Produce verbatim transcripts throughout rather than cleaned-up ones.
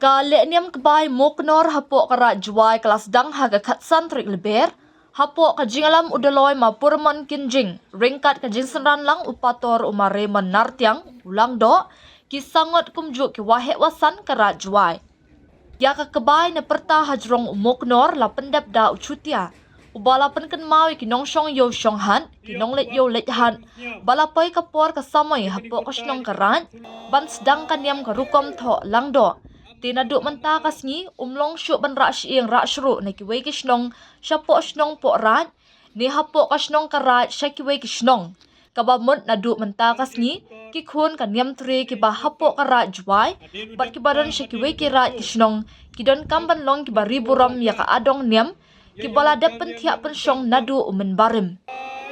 Ka lehniam kbai Muknor hapoh ka Raid Jwai ka la sdang ha ka khatsan tarik Lber, hapoh ka jingïalam u Doloi ma Purmon Kynjing, ryngkat ka jingsynran lang u Pator u ma Raymond Nartiang, u Langdoh, ki sangot kumjuh ki waheh wasan ka Raid Jwai. Ïa ka kbai na pyrta hajrong u Muknor la pyndep da u Chutia, uba la pynkynmaw ïa ki nongshong ïew shong hat, ki nongleit ïew leit hat, ba la poi ka por ka samoi hapoh ka shnong ka raid, ban sdang ka niam ka rukom thoh Langdoh. Te naduh mynta ka sngi, um long shuh ban rah shyieng rah shruh na kiwei ki shnong, shapoh shnong poh raid, ne hapoh ka shnong ka raid sha kiwei ki shnong. Kaba mut naduh mynta ka sngi, ki khun ka niam tre kiba hapoh ka Raid Jwai, bad kiba don sha kiwei ki raid ki shnong, ki donkam ban long kiba ri burom ïa ka adong niam, kiba la dep pynthiah pynshong naduh u mynbarim.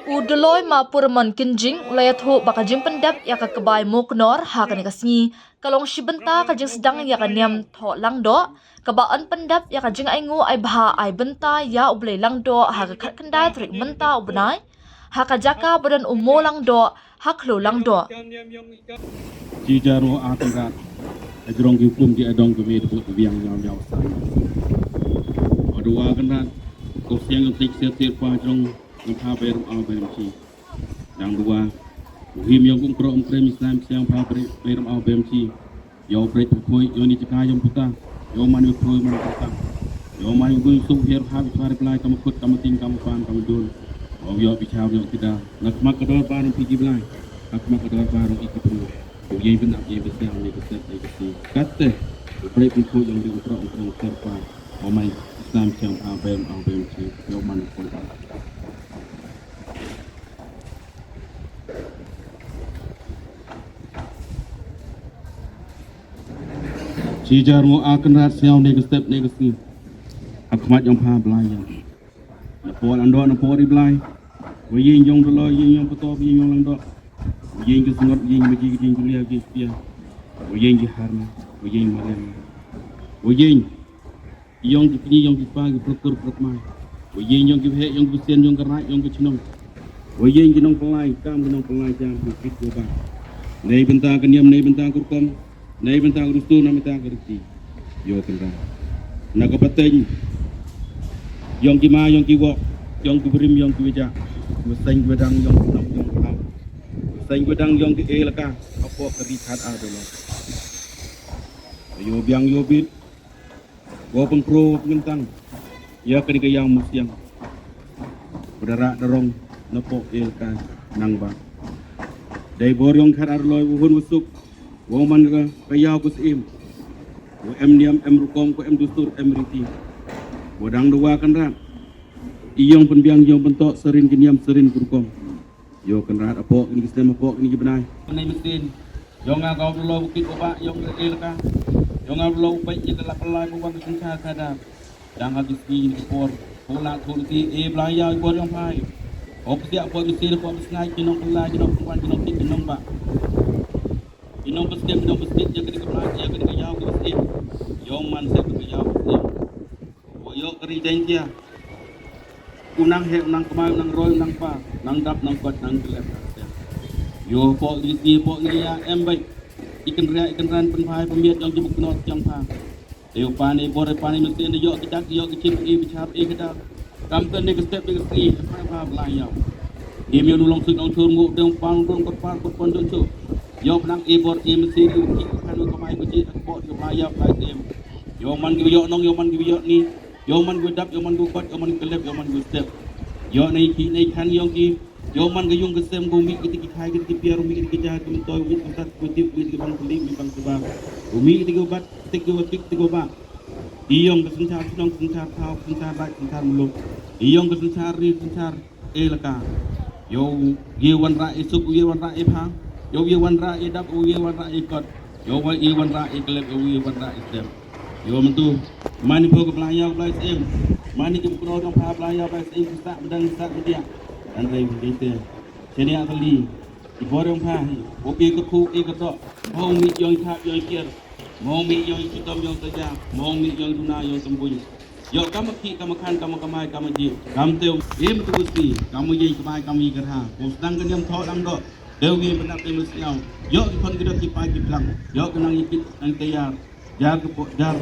U Doloi ma Purmon Kynjing u la ïathuh ba ka jingpyndep ïa ka kbai Muknor ha kane ka sngi, ka long shi bynta ka jingsdang ïa ka niam thoh Langdoh, kaba yn pyndep ïa ka jingainguh ai bha ai bynta ïa u Blei Langdoh ha ka khatkhyndai tarik mynta u bnai, ha ka jaka ba don u Mo Langdoh, ha khloo Langdoh. Chi jar o a Kynrad, hajrong ki hukum ki adong ki mei teput biang ñiaw ñiaw sa ñiaw. Wa dua Kynrad, ko siang ko tik siat siat pa hajrong, ngam pha ber au ber chi. Dang dua. U him yong kum kro um krem islam siang pha ber ber au ber chi. Yow brek pyrkhui, yow ni jaka yong puta, yow man pyrkhui man puta, yow man gun suk her ha bichar Blai kam khut kam ting kam pan kam dun. Yow yow bichar yow kida, na khmat ka dorbar pi ki Blai, na khmat ka dorbar pi ki pru. Yow ye bin ap ye bin siang ye bin siang ye bin siang. Kate, yow brek pyrkhui yong di ukra ukra ukra pa, yow man Islam siang a bem a bem si, yow man pyrkhui. Chi jar mo a Kynrad siaw ne ka step ne ka sngi. Ha khmat yong pha Blai yong. Na por ando na por i Blai. Wa yeng yong dolo yeng yong pato yeng yong langdo. Wa yeng ki sngot yeng ma ji ki jing kulia ki pia. Wa yeng ki harna. Wa yeng ma lem. Wa yeng. Yong ki kñi, yong ki pa, ki pyrkut pyrkmai. Wa yeng yong ki bheh, yong ki bsien, yong ki raid, yong ki chnong. Wa yeng ki nongpynlai kam, ki nongpynlai jam, ki kit ki ba. Nei bynta ka niam, nei bynta ka rukom, nei bynta ka dustur, nei bynta ka riti. Yo Kynrad. Na ka pateng. Yong ki ma, yong ki wok, yong ki brim, yong ki wejak. Wa seng wa dang, yong ki nong, yong ki lam. Wa seng wa dang, yong ki elaka. Hapoh ka ri khat ar dolo. Yo biang, yo bit. Ko pynkroo pynkyntang ïa kane ka ïang musiang. Bad da rah da rong na pok ïa ka nang ba. Dei bor yong khat ar loi u hun u suk. Wa man ka ka ïaw ka syiem. Wa em niam em rukom ko em dustur em riti. Wa dang da wa Kynrad. I yong pynbiang yong pyntok sarin ki niam sarin ki rukom. Yo Kynrad apok ini ki snem apok ini ki bnai. Nei mesin. Yong nga kau dulu bukit ubak yong ke elaka. Yong nga dulu upai kita la pelai bukan mesin sa kada. Dang habis ki ini ki por. Pula tu ti e Blai ya bor yong pai. Op siak por mesin por mesin ki nong pelai ki nong perempuan ki nong tik ki nong bak. Ki nong peskin ki nong peskin ya kene ke Blai ya kene ke yau ke mesin. Yong man sa ke yau mesin. Wa ïoh ka ri Jaintia. U nang heh, u nang kmai, u nang roi, u nang pa, nang dap, nang kot, nang kylep, nang kylep. Ïoh pok ri ti, pok ri ya, em bai. I Kynriah, i Kynran, pynphai, pynmiat, yong ki buknot, yong pha. Te u pa ne bor, pa ne mesin, ïoh ki dak, ïoh ki chim, i bichar, i kdar. Kam ten ne ka step, ne ka sngi, pha pha Blai ïaw. Im ïoh nu long suk long chur, mu dong pang, dong kot par, kot pon, dong chur. Ïoh nang i bor, i mesin, i u ki, kan u kmai, u ji, ak pok, i Blai ïaw, Blai tem. Ïoh man ki ïoh nong, ïoh man ki ïoh ni. Ïoh man gu dap, ïoh man gu kot, ïoh man gu lep, ïoh man gu step. Ïoh nei ki, nei khan ïoh ki. Ïoh man ga yung ga sem ga umi ki tiki khai ki tiki piar umi ki tiki jar ki mentoi umi ki tat ki tip umi ki bang peli umi bang sebar. Umi ki tiki bat, tiki bat, tiki bat. Ïoh ga senchar senong, senchar thau, senchar bai, senchar muluk. Ïoh ga senchar ri, senchar elaka. Ïoh ye wan ra e suk, ye wan ra e pha. Ïoh ye wan ra e dap, ye wan ra e kot. Ïoh ye wan ra e kelep, ïoh ye wan ra e step. Ïa mynta, mane pho ka Blai Ïaw Blai Syiem, mane ki kynnoh jong pha Blai Ïaw Blai Syiem, ki sah bdang sah bdiah. Hynrei mynta te, shane ïa kali, ki bor jong pha hi, u ki ka khu ki ka tok, hong mih jong i thap jong i kier, hong mih jong i chitom jong taja, hong mih jong i duna jong i tymbuin. Ïoh kam ki kam khan kam kamai kam ji, kam teu, im tu si, kam ji kamai kam ji ka rha, ko sdang ka niam tho dang dok, deu ngi bynap te mesti ïaw. Ïoh ki khon ki dok ki pai ki plang, ïoh ka nang i kit nang tayar. Jar ka pok jar,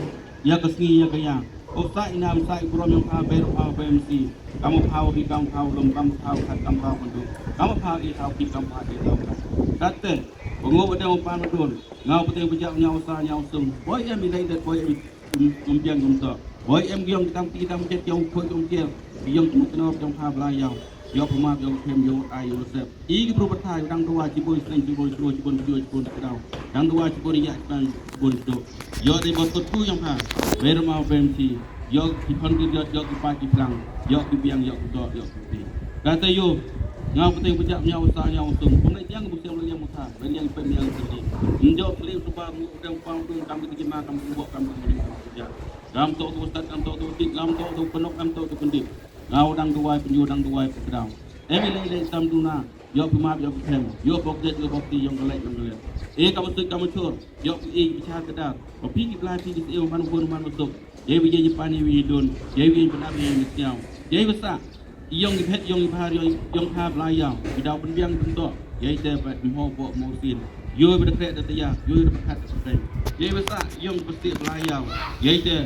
ïa ka sngi ïa ka ïa. O sa i nam sa i burom ïa ka ber pa ber mesti. Kam phaw ri kam phaw lum kam phaw khat kam phaw mandu. Kam phaw i thaw ki kam phaw i thaw khat. Kate, pengu bade umpan madun. Ngau pete bejak nyau sa nyau sung. Boi em i dai det boi em um um biang um to. Boi em giong tam ti tam jet giong khoi giong kiel. Giong tu kenop giong pha bla yau. Ïoh pynmap, ïoh pynphem, ïoh ai, ïoh sep. I ki briew pathai, dang dua, shibun seng, shibun shnong, shibun pynjur, shibun pyndaw. Dang dua, shibun ïa, shibun, shibun shnong. Ïoh dei bad kut ku ïa pha. Wer ma wer mesti. Ïoh ki khon ki riat, ïoh ki paid ki plang. Ïoh ki biang, ïoh ki doh, ïoh ki ti. Kata ïoh. Ngau pateng pajak, ngau sa, ngau sum. Kum lai tiang, kum siang lai yang mutha. Lai yang pem yang senti. Njo kli suba mu dang pang tu kam ki ma kam ku bok kam ki ma. Kam to tu stat, kam to tu tik, kam to tu penok, kam to tu pendip. Ngau dang duwai pynjur dang duwai pynjur. Em i lei lei tam duna. Ïoh pynmap ïoh pynphem. Ïoh bok jet ïoh bok ti ïoh ngelek ïoh ngelek. E ka masuk ka masuk. Ïoh i bichar kedar. Ba phi ki blai phi ki siew man bun man masuk. Ïa i wi ïa i pan ïa i wi dun. Ïa i wi ïa i pan ïa i wi siew. Ïa i wi sa. Ïong i phet ïong i bahar ïong ïong ha blai ïa. I daw pynbiang pyntok. Ïa i te ba mo bo mo sin. Ïoh i ba da krek da tayar. Ïoh i ba khat da tayar. Ïa i wi sa ïong ba sik blai ïa. Ïa i te.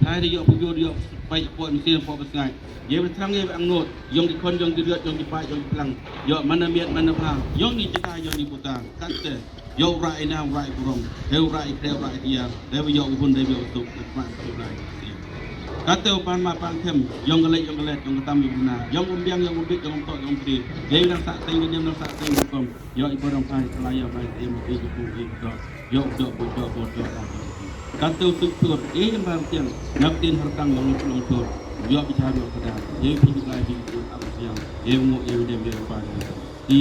Thai ri ïoh pynjur ïoh pai po mesin po besngai. Ïa ba thrang ïa ba angnud, ïong ki khon, ïong ki riot, ïong ki paid, ïong ki plang. Ïoh mana miet, mana pha, ïong ki jaka, ïong ki puta. Kat te, ïoh ra i nam, ra i burom, heu ra i kreu, ra i tiar, dei ba ïoh u hun, dei ba ïoh u tuk, dei ba ïoh u tuk. Kat te u pan ma pan khem, ïong ka leit, ïong ka let, ïong ka tam, ïong ka na, ïong um biang, ïong um bit, ïong um tok, ïong um tri. Dei dang sa teng ka niam, dang sa teng ka kom. Ïoh i ba dang phai, ka la ïa bai, im, i ka pu, i ka tok. Ïoh, ïoh, ïoh, ïoh, ïoh, ïoh, ïoh. Kan tu tu tu, eh, yang bang tiang, nak tin har kang long long tu. Ïoh bichar ïoh kada. Ïoh phi lai phi tu ap siang. Ïoh mo ïoh dem ïoh pa. Ti.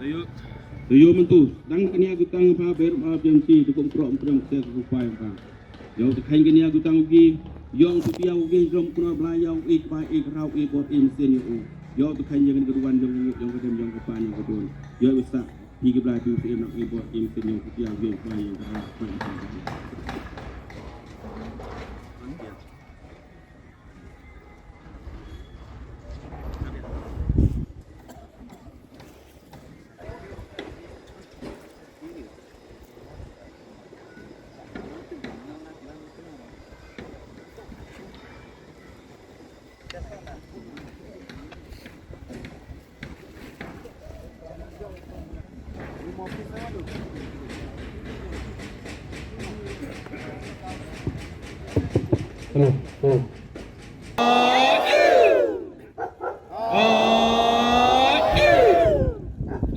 Ayo. Ayo mentu, dang kania gutang pa ber pa biang ti tu kong pro pro se ku pai pa. Ïa u tkhaiñ kane ïa u tang u ki, ïa u tu ïa u ki jong Knorr Blai ïa u ik bai ik rau ik bor im sin ïa u. Ïa u tkhaiñ ïa ka duwan jong u jong ka dem jong ka pan jong ka dun. Ïa u sa phi ki Blai tu si im nak ik bor im sin ïa u tu ïa u ik bai ik rau.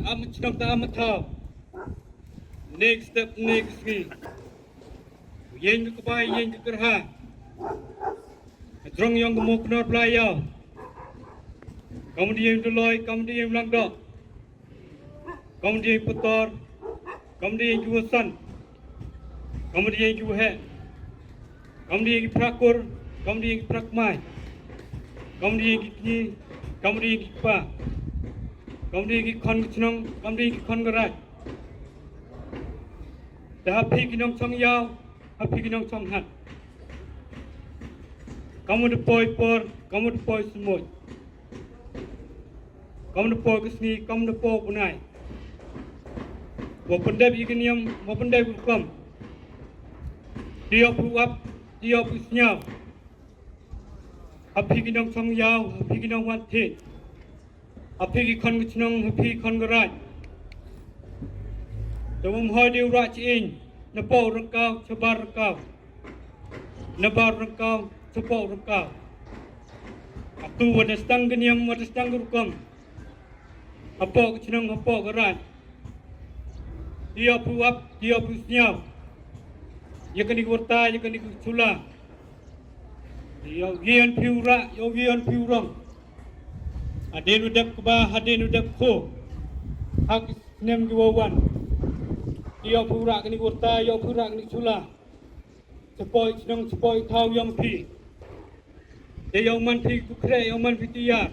Am chnong ta am thaw. Next step, next sngi. Ïeng ka kbai, ïeng ka kyrha. Ka jrong ïong ka mo Knorr Blai ïaw. Kam dei ïeng Doloi, kam dei ïeng Langdoh. Kam dei ïeng Putor, kam dei ïeng ki wasan. Kam dei ïeng ki waheh. Kam dei ïeng ki phra kur, kam dei ïeng ki phra kmai. Kam dei ïeng ki kñi, kam dei ïeng ki kpa. Kam dei ïeng ki khon ka chnong, kam dei ïeng ki khon ka raij. Te ha phi ki nongchong ïaw, ha phi ki nongchong hat. Kam u da poi por, kam u da poi smuj. Kam u da poi ka sngi, kam u da poi u bnai. Wa pyndep ïa ka niam, wa pyndep ïa ka rukom. Te ïoh phi u ap, te ïoh phi u sñiaw. Ha phi ki nongchong ïaw, ha phi ki nongwan thied. Ha phi ki khon ka chnong, ha phi ki khon ka raij. Te wym hoi dei u rah chi ing, na poh ryngkaw, cha bar ryngkaw. Na bar ryngkaw, cha poh ryngkaw. Atu wa da sdang ka niam, wa da sdang ka rukom. Hapoh ka chnong, hapoh ka raij. Ïoh phi u ap, ïoh phi u sñiaw. Ïa kani ka wyrta, ïa kani ka chula. Ïoh ïan phi u rah, ïoh ïan phi u rong. Hadien u dep kba, hadien u dep kho. Ha ki Snem ki wa wan. Ïoh phi u rah kane ka wyrta, ïoh phi u rah kane ka jhula. Shapoh i chnong, shapoh i thaw yong phi. Te ïoh man phi tu khreh, ïoh man phi tu ïar.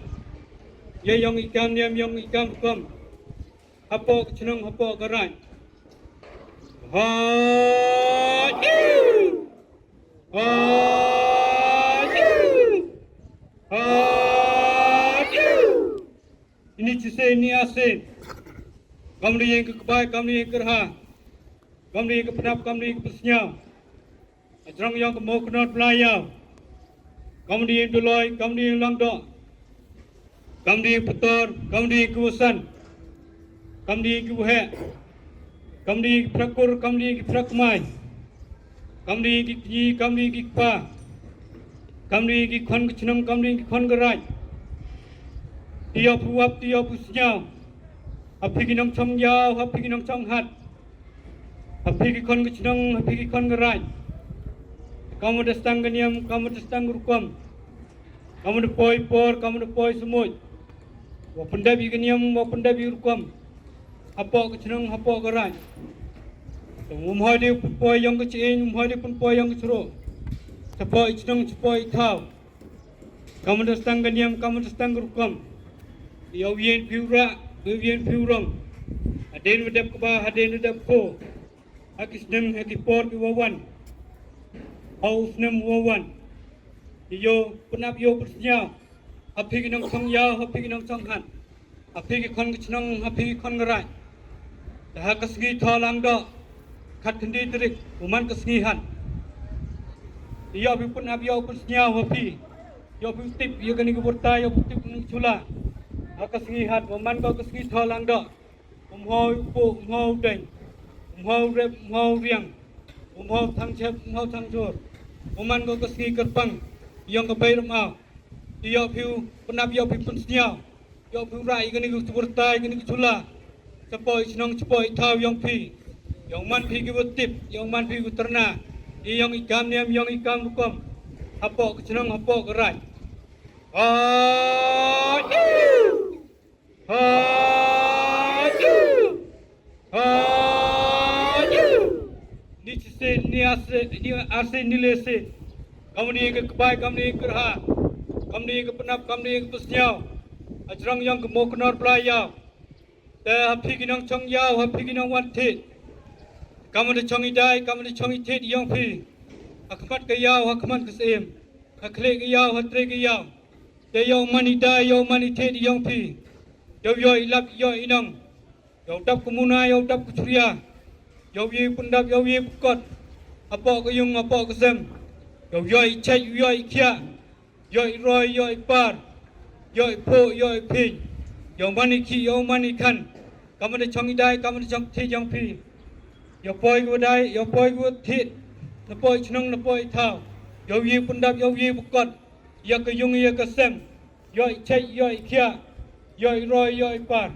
Ïa yong i kam niam, yong i kam rukom. Hapoh ka chnong, hapoh ka raij. Ha ïu! Ha ïu! Ha ïu! Ini chi sien, ini ar sien. Kam dei ïing ka kbai, kam dei ïing ka kyrha. Kam dei ïing ka pnap, kam dei ïing ka pynsñiaw. Hajrong yong ka Mawkynor Blai Ïaw. Kam dei ïing Doloi, kam dei ïing Langdoh. Kam dei ïing Pator, kam dei ïing ki Wasan. Kam dei ïing ki Waheh. Kam dei ïing ki Phra Kur, kam dei ïing ki Phra Kmai. Kam dei ïing ki kñi, kam dei ïing ki kpa. Kam dei ïing ki khon ka chnong, kam dei ïing ki khon ka raij. Te ïoh phi u ap, te ïoh phi u sñiaw. Ha phi ki nongchong ïaw, ha phi ki nongchong hat. Ha phi ki khon ka chnong, ha phi ki khon ka raij. Kam wa da sdang ka niam, kam wa da sdang ka rukom. Kam wa da poi por, kam wa da poi samuid. Wa pyndep ïa ka niam, wa pyndep ïa ka rukom. Hapoh ka chnong, hapoh ka raij. Te um hoi dei pynpoi yong ka chieñ, um hoi dei pynpoi yong ka chro. Shapoh i chnong, shapoh i thaw. Kam wa da sdang ka niam, kam wa da sdang ka rukom. Ïa u ïeng phi u rah, ïa u ïeng phi u rong. Hadien wa dep kba, hadien wa dep kpo. Ha ki snem, ha ki por ki wa wan. Ha u snem wa wan. Ïoh pynap, ïoh pynsñiaw. Ha phi ki nongchong ïaw, ha phi ki nongchong hat. Ha phi ki khon ka chnong, ha phi ki khon ka raij. Te ha ka sngi Thaw Langdoh. Khatkhyndai tarik, u man ka sngi hat. Ïoh phi pynap, ïoh pynsñiaw ha phi. Ïoh phi tip, ïa kane ka wyrta, ïoh phi tip kane ka jhula. Ha ka sngi hat, u man ka sngi Thaw Langdoh. Um hoi u puh, um hoi u deng. Um hoi u rep, um hoi u riang. Um hoi u thang chep, um hoi u thang jhur. U man ka sngi kyrpang. Yong ka Bei Rymaw. Ïoh phi u pynap, ïoh phi pynsñiaw. Ïoh phi u rah ïa kane ka wyrta, ïa kane ka jhula. Shapoh i chnong, shapoh i thaw yong phi. Yong man phi ki wa tip, yong man phi ki wa tyrna. Ïa yong i kam niam, yong i kam rukom. Hapoh ka chnong, hapoh ka raij. Ha ïu! Ha ïu! Ha ïu! Ni chi sien, ni ar sien, ni ar sien, ni le sien. Kam dei ïing ka kbai, kam dei ïing ka kyrha. Kam dei ïing ka pnap, kam dei ïing ka pynsñiaw. Hajrong yong ka Mawkynor Blai Ïaw. Te ha phi ki nongchong ïaw, ha phi ki nongwan thied. Kam da chong i dai, kam da chong i thied yong phi. Ha khmat ka ïaw, ha khmat ka syiem. Ha khlieh ka ïaw, ha trei ka ïaw. Te ïoh man i dai, ïoh man i thied yong phi. Ïoh ïoh i lap, ïoh i nong. Ïoh dap ka muna, ïoh dap ka churia. Ïoh ïa pyndap, ïoh ïa pykot. Hapoh ka yung, hapoh ka sem. Ïoh ïoh i chait, ïoh i khiah. Ïoh i roi, ïoh i par. Ïoh i phuh, ïoh i phiñ. Ïoh man i khih, ïoh man i khan. Kam da chong i dai, kam da chong thied yong phi. Ïoh poi ka dai, ïoh poi ka thied. Na poi chnong, na poi thaw. Ïoh ïa pyndap, ïoh ïa pykot. Ïa ka yung, ïa ka sem. Ïoh i chait, ïoh i khiah. Ïoh i roi, ïoh i par.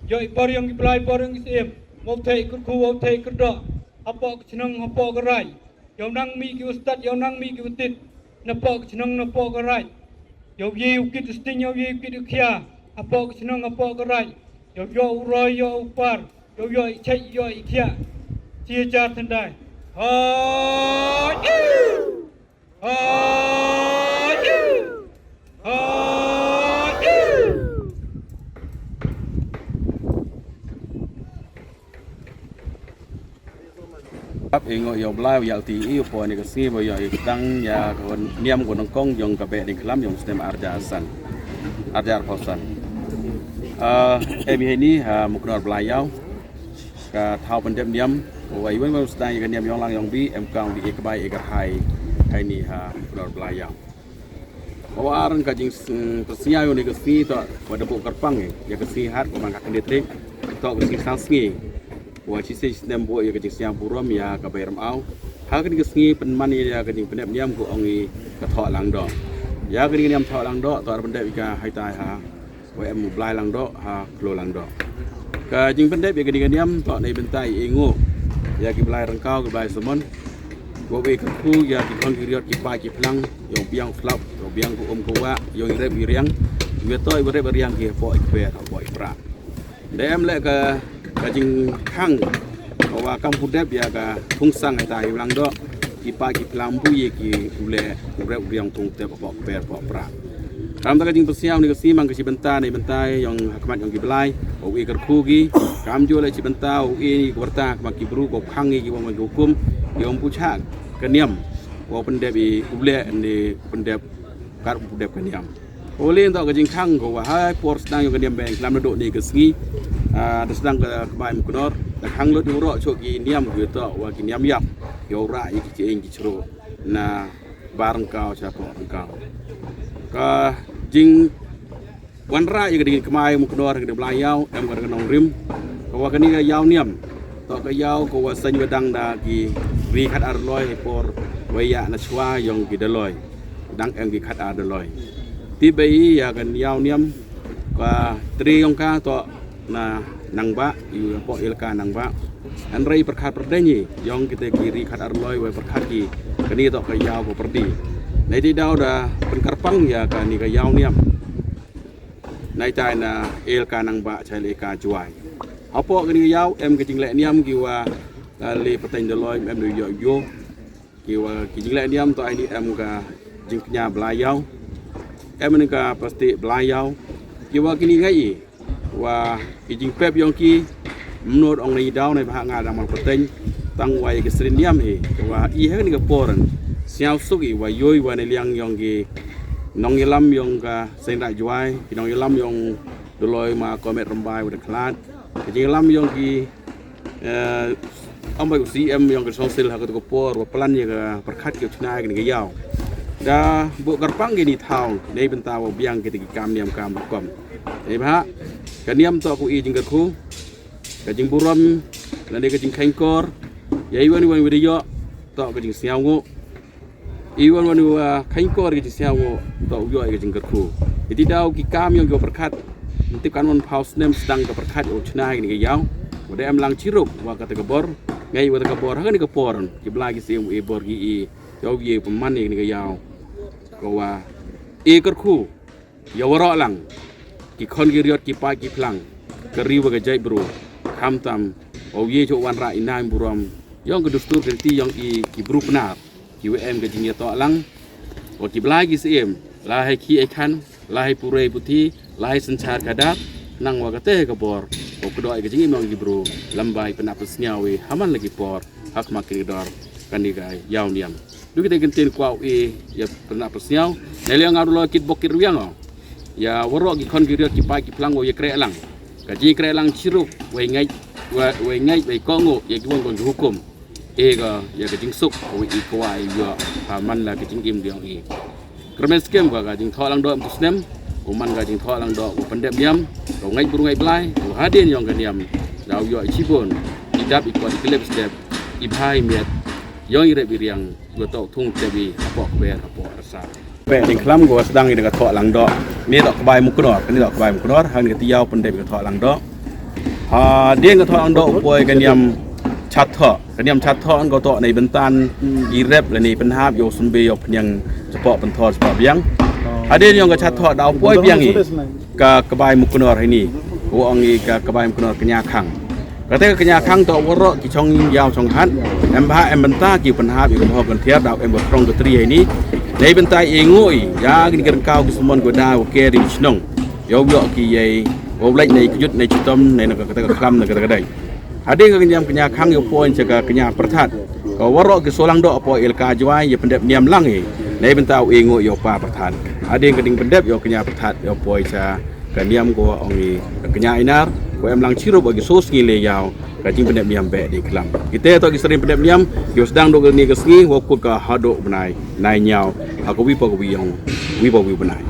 Ïoh i bor yong ki blai, bor yong ki syiem. Wow thei kyrkhu, wow thei kyrdoh. Hapoh ka chnong, hapoh ka raij. Ïoh nang mih ki wa stad, ïoh nang mih ki wa tied. Na poh ka chnong, na poh ka raij. Ïoh ïa u kit u sting, ïoh ïa u kit u khia. Hapoh ka chnong, hapoh ka raij. Ïoh ïoh u roi, ïoh u par. Ïoh ïoh i chait, ïoh i khiah. Chi hajar thyndai. Ha ïu! Ha ïu! Ha ïu! Ap i ngo ïa u Blai ïa u ti i u poi ne ka sngi ba ïa i tang ïa ka niam ka nyngkong yong ka Beh Diengkhlam yong snem arhajar san. Arhajar phew san. Ah, em hi ni ha Mawkynor Blai Ïaw. Ka thaw pyndep niam, wa i wan wan sdang ïa ka niam yong lang yong bi, em kang di i kbai i ka hai, hai ni ha Mawkynor Blai Ïaw. Wa ar ka jing s-, pynsñiaw ïa ni ka sngi to, wa da buh kyrpang ïa ka sngi hat, wa man ka khyndai tarik, to ka sngi sang sngi. Wa chi snem buh ïa ka jingsñiaw burom ïa ka Bei Rymaw. Ha kani ka sngi pynman ïa ka jingpyndep niam ko ong i ka Thoh Langdoh. Ïa kani ka niam Thoh Langdoh, to ar pyndep ïa ka hai tai ha. Wa em u Blai Langdoh, ha Khloo Langdoh. Ka jingpyndep ïa kani ka niam, to na i bynta i nguh. Ïa ki blai ryngkaw, ki blai samon. Ko wi ka khu, ïa ki khon ki riot, ki pa ki phlang, ïa u biang u slap, ïa u biang ka um ka wah, ïa i rep i riang. Ïa to i rep i riang ki hapoh i kper, hapoh i pra. Da em leh ka ka jingkhang ka wa kam pu dep ïa ka thung sang ita i lang do ki pa ki plam bu ye ki u le u rep u riang thung tep pok per pok pra. Kam ta ka jingpasiaw ni ka simang ka chi bynta ni bynta yong hakmat yong ki blai u i kyrkhu ki kam ju le chi bynta u i ni ka warta hakmat ki bru ko khang i ki wong ki hukum ki ong pu chak ka niam wa pyndep i u le ni pyndep kar u dep ka niam. Ole nto ka jingkhang ko wa hai por sdang yong ka niam beng klam do ni ka sngi. Ah, da sdang ka kbai muknor da khang lut ro cho ki niam ko to wa ki niam yap yo ra i ki eng ki chro na bar ngkau cha por ngkau. Ka jing wan ra i ka ding kmai muknor ka ding blai yaw em ka ding nong rim. Ko wa ka ni ka yaw niam to ka yaw ko wa seng wa dang da ki ri khat ar loi por wa ya na chwa yong ki daloi dang em ki khat ar daloi. Ti bei ya kan yaw niam ka tri yong ka to na nang ba yu po il ka nang ba. An rei perkhat perdeng i yong kita ki ri khat ar loi wa perkhat ki kani to ka yaw ko perdi. Nai ti daw da penkarpang ya ka ni ka yaw niam. Nai tai na il ka nang ba chai le ka juai. Hapo kani ka yaw em ka jingleh niam ki wa ka le pateng daloi em du yo yo. Ki wa ki jingleh niam to ai ni em ka jingknya blai yaw. Em ni ka pasti blai yaw. Ki wa kini ngai i wa ki jingpep yong ki mnot ong ni daw ni bha nga da mar pateng tang wa ki srin niam hi. Wa i he ni ka poran siaw suk i wa yoi wa ni liang yong ki nong ilam yong ka seng da juai ki nong ilam yong doloi ma komet rembai wa da khlad. Ka jinglam yong ki eh, ambai u C M yong ka song sil ha ka tu ka por wa plan ya ka perkhat ki chna ki ni ka yaw. Da bu karpang ki ni thaw nei bynta wa biang ki ti ki kam niam kam rukom. Nei bha ka niam to ku i jingkyrkhu ka jingburom la ni ka jingkhengkor ya i wan i wan wi de yo to ka jingsngaw ngu. I wan wan wa khang kor ki jingsiaw ngo to u yo ki jingkyrkhu. Iti daw ki kam yong ki wa perkhat. Nti kan wan phaw snem sdang ka perkhat u chna ki ni ki yaw. Wa da em lang chirup wa ka ta ka bor ngai wa ta ka bor ha ni ka por ki bla ki sim i bor ki i yaw ye pynman ni ki yaw. Ko wa i kyrkhu. Ya waroh lang ki khon ki riot ki paid ki phlang ka ri wa ka jaitbru. Khamtam wa u ye jok wan rah i nai burom yong ka dustur ka riti yong i ki bru Pnar ki wa em ka jingïatoh lang wa ki blai ki syiem la hai ki ai khan la hai purei puthi la hai synchar ka dak nang wa ka te ka bor wa ka doi ka jingim yong ki bru lamba i pynap pynsngiaw i haman la ki por hak ma ki dor kan i ka yaw niam. Du kita kin tin kwau i ya pernah persiau. Neliang aru lo kit bokit riang o. Ya warok ki khon ki riot ki pai ki plang o ya kreh lang. Ka ji kreh lang chiruk wei ngai wei ngai wei kongo ya ki wong kon hukum. E ka ya ka jingsuk wei i kwai ya ha man la ka jingim diang i. Kermen skem ka ka jingthoh lang do em tu snem. U man ka jingthoh lang do u pendep niam. Ka ngai buru ngai blai u hadin yong ka niam. Dau yo i chibun i dap i kwat i klep step i bhai miat. Yong i rep i riang. Gua tok thung tebi hapok ber hapok rasa. Pe ding klam gua sedang ida ka thok lang dok. Ni dok kebai muknor, ni dok kebai muknor, han ka tiaw pendep ka thok lang dok. Ha ding ka thok lang dok poi ka niam chat thok. Ka niam chat thok an gua tok nei bentan i rep le ni penhap yo sumbe yo penyang cepok penthor cepok biang. Ha ding yong ka chat thok dau poi biang i. Ka kebai muknor ini. Ko ong i ka kebai muknor kenya khang. Kata ka kenya khang to warok ki chong yaw chong hat. Em bha em benta ki penhap i kemho kentiar dau em berkrong ketri ini. Nei benta i ngui ya gini gerengkau ki semon goda wa keri chnong. Yow yok ki yei wa ulai nei kejut nei chitom nei na kata ka klam na kata kadai. Hading ka kenyam kenya khang yow poin cha ka kenya perthat. Ka warok ki solang dok apo ilka jwai ya pendep niam lang i. Nei benta u ingu yow pa perthat. Hading ka ding pendep yow kenya perthat yow poi cha ka niam ko ong i ka kenya inar ko em lang chirup ba ki sos ngi le yaw ka jing pendep niam be di klam. Kite to ki sering pendep niam yow sedang dok ni ka sngi wa kut ka hadok benai nai nyaw ha ka wi pa ka wi yong wi pa wi benai.